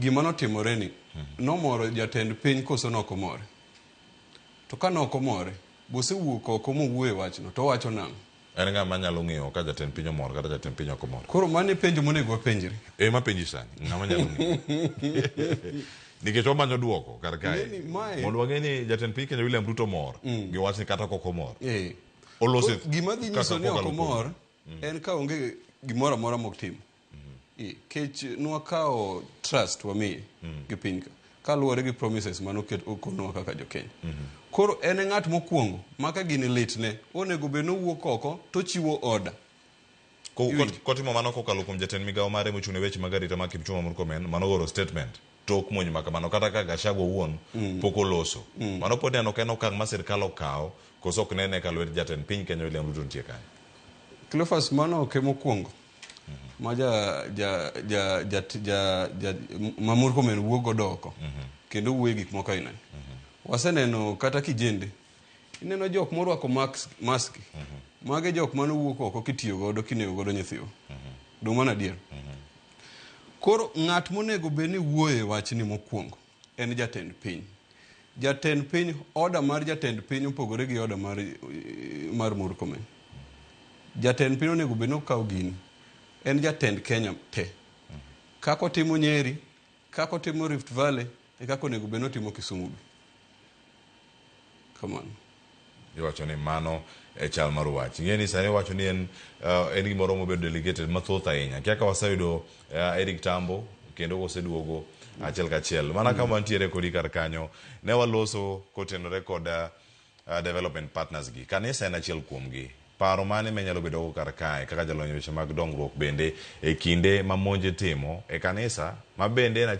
Gima notimore ni nomoro jatend piny koso nok omore? To ka nok omore, bosewuok oko mowuoyo e wachno, to owacho nang'o? En ng'a manyalo ng'eyo ka jatend piny omor kata jatend piny ok omor? Koro mano e penjo monego wapenjre. E mapenji sani, ng'ama nyalo ng'eyo? Nikech wamanyo duoko kar kae. Ng'eni mae- Mondo wang'e ni jatend piny Kenya William Ruto mor gi wachni kata ok omor. Olose Koro gima dhi nyiso kaka ni ok kokalo kuom- omor en ka onge gimoro amora mok timo. Kech nwakawo trust wamiye gi piny ka kaluwore gi promises mane oket okonwa kaka jo-Kenya. Koro en e ng'at mokwongo ma ka gini litne onego bed ni owuok oko tochiwo order. Kotimo mano kokalo kuom jatend migawo mare mochung' ne weche mag arita mar Kipchumba Murkomen mano goro statement tok monj ma kamano kata ka Gachagua owuon pok oloso. Mano pod neno ka en okang' ma sirkal okawo koso ok nene ka lwet jatend piny Kenya William Ruto nitie kanyo. Cleophas, mano ok e mokwongo ma ja ja ja ja ja ja ma Murkomen wuok godo oko kendo wuoyo e gik moko aina ni. Waseneno kata kijende ineno jok morwako mask mage jok mane owuok oko kitiyo godo kinego godo nyithiwa. Dong' mano adier. Koro ng'at monego bed ni wuoyo e wachni mokwongo en jatend piny. Jatend piny, order mar jatend piny opogore gi order mar Murkomen. Jatend piny onego bed ni okawo gini. En jatend Kenya te. Kaka otimo Nyeri, kaka otimo Rift Valley, e kaka onego bed ni otimo Kisumu be. Kamano. Iwacho ni mano e chal mar wach. Ing'e ni sani iwacho ni en gimoro mobedo delegated mathoth ahinya. Kaka waseyudo Eric Tambo kendo oseduogo achiel kachiel. Mana kama wantiere kodi kar kanyo, ne waloso kotenore kod development partners gi. Kanisa en achiel kuomgi. Paro mane minyalo bedo go kar kae kaka jalony e weche mag dongruok bende e kinde ma monj itimo e kanisa ma bende en